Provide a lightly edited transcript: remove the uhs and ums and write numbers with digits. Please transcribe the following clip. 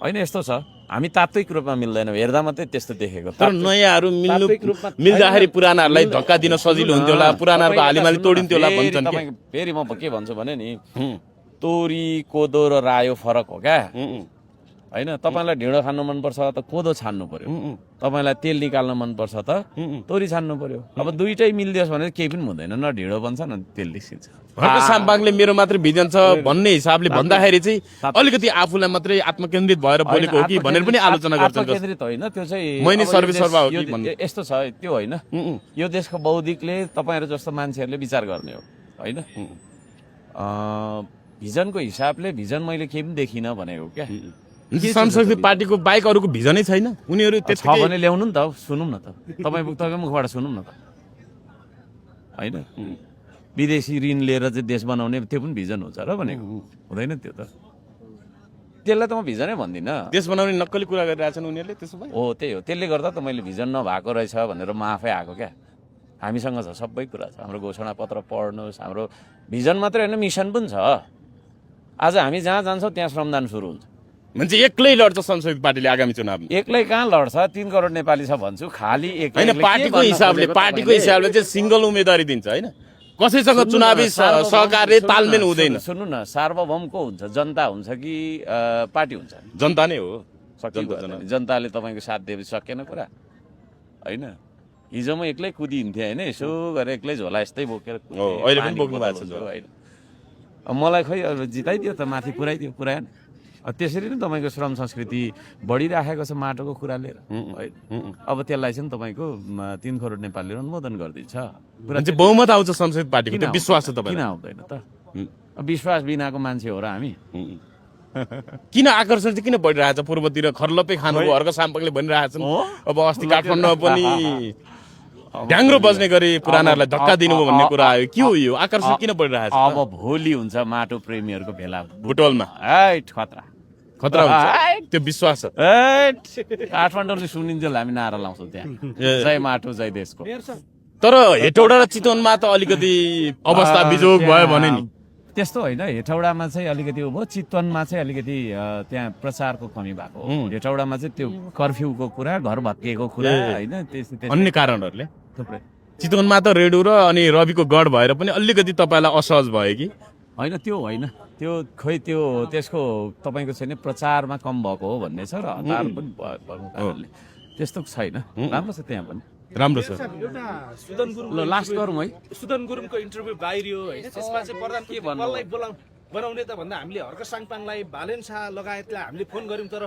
होइन यस्तो छ हामी तात्विक रूपमा मिल्दैनौँ हेर्दा मात्रै त्यस्तो देखेको तर नयाँहरू मिल्दाखेरि पुरानाहरूलाई धक्का दिन सजिलो हुन्थ्यो होला पुरानाहरूको हालिमाली तोडिन्थ्यो होला भन्छन् के तपाईँको फेरि म के भन्छु भने नि तोरी कोदो र रायो फरक हो क्या होइन तपाईँलाई ढिँडो खानु मनपर्छ त कोदो छान्नु पर्यो तपाईँलाई तेल निकाल्न मनपर्छ त तोरी छान्नु पर्यो अब दुइटै मिलिदियोस् भने केही पनि हुँदैन न ढिँडो बन्छ न तेल निस्किन्छ हर्क साम्पाङले मेरो मात्रै भिजन छ भन्ने हिसाबले भन्दाखेरि चाहिँ अलिकति आफूलाई मात्रै आत्मकेन्द्रित भएर बोलेको हो कि भनेर पनि आलोचना गर्छन् केन्द्रित होइन त्यो चाहिँ मैले सर्वसर्वा हो कि भन्ने यस्तो छ त्यो होइन यो देशको बौद्धिकले तपाईँहरू जस्तो मान्छेहरूले विचार गर्ने हो होइन भिजनको हिसाबले भिजन मैले केही पनि देखिनँ भनेको क्या संसदीय पार्टीको बाहेक अरूको भिजनै छैन उनीहरू छ भने ल्याउनु नि त सुनौँ न त तपाईँको मुखबाट सुनौँ न त होइन विदेशी ऋण लिएर चाहिँ देश बनाउने त्यो पनि भिजन हुन्छ र भनेको हुँदैन त्यो त त्यसलाई त म भिजनै भन्दिनँ देश बनाउने नक्कली कुरा गरिरहेछन् उनीहरूले त्यसो भए हो त्यही हो त्यसले गर्दा त मैले भिजन नभएको रहेछ भनेर म आफै आएको क्या हामीसँग छ सबै कुरा छ हाम्रो घोषणा पत्र पढ्नुहोस् हाम्रो भिजन मात्रै होइन मिसन पनि छ आज हामी जहाँ जान्छौँ त्यहाँ श्रमदान सुरु हुन्छ मान्छे एक्लै लड्छ संसदीय पार्टीले आगामी चुनावमा एक्लै कहाँ लड्छ 3 करोड नेपाली छ भन्छु खाली होइन पार्टीको हिसाबले चाहिँ सिंगल उम्मेदवारी दिन्छ होइन कसैसँग चुनावी सहकार्य तालमेल हुँदैन सुन्नु न सार्वभौम को हुन्छ जनता हुन्छ कि पार्टी हुन्छ जनता नै हो जनताले तपाईँको साथ दिए सकेन कुरा होइन हिजो म एक्लै कुदिन्थेँ होइन यसो गरेर एक्लै झोला यस्तै बोकेर अहिले पनि बोक्नु भएको छ होइन मलाई खै अब जिताइदियो त माथि पुऱ्याइदियो पुऱ्याएन त्यसरी नै तपाईँको श्रम संस्कृति बढिराखेको छ माटोको कुरा लिएर अब त्यसलाई चाहिँ तपाईँको 3 करोड नेपालीले अनुमोदन गरिदिन्छ बहुमत आउँछ संसदीय पार्टीको त्यो विश्वास छ तपाईँ किन आउँदैन त विश्वास बिनाको मान्छे हो र हामी किन आकर्षण चाहिँ किन बढिरहेछ पूर्वतिर खर्लपै खानुको हर्क साम्पाङले भनिरहेछन् अब अस्ति काठमाडौँमा पनि ढ्याङ्ग्रो बज्ने गरी पुरानाहरूलाई धक्का दिनुभयो भन्ने कुरा आयो के हो यो आकर्षण किन बढिरहेछ अब भोलि हुन्छ माटो प्रेमीहरूको भेला बुटोलमा खतरा हुन्छ त्यो विश्वास छ काठमाडौँले सुनिन्जेल हामी नारा लाउँछौँ त्यहाँ जय माटो जय देशको तर हेटौडा र चितवनमा त अलिकति अवस्था बिजोग भयो भने नि त्यस्तो होइन हेटौडामा चाहिँ अलिकति भयो चितवनमा चाहिँ अलिकति त्यहाँ प्रचारको कमी भएको हो हेटौडामा चाहिँ त्यो कर्फ्यूको कुरा घर भत्किएको कुरा होइन अन्य कारणहरूले चितवनमा त रेडु र अनि रविको गढ भएर पनि अलिकति तपाईँलाई असहज भयो कि होइन त्यो होइन त्यो खै त्यो त्यसको तपाईँको चाहिँ प्रचारमा कम भएको हो भन्ने छ र हतार पनि कारणले त्यस्तो छैन राम्रो छ त्यहाँ पनि राम्रो छ एउटा सुदन गुरुङ ल लास्ट गरौँ है सुदन गुरुङको इन्टरभ्यू बाहिरियो हैन त्यसमा चाहिँ प्रधान के भन्नु बनाउने त भन्दा हामीले हर्क साङपाङलाई बालेन शाह लगायतलाई हामीले फोन गर्यौं तर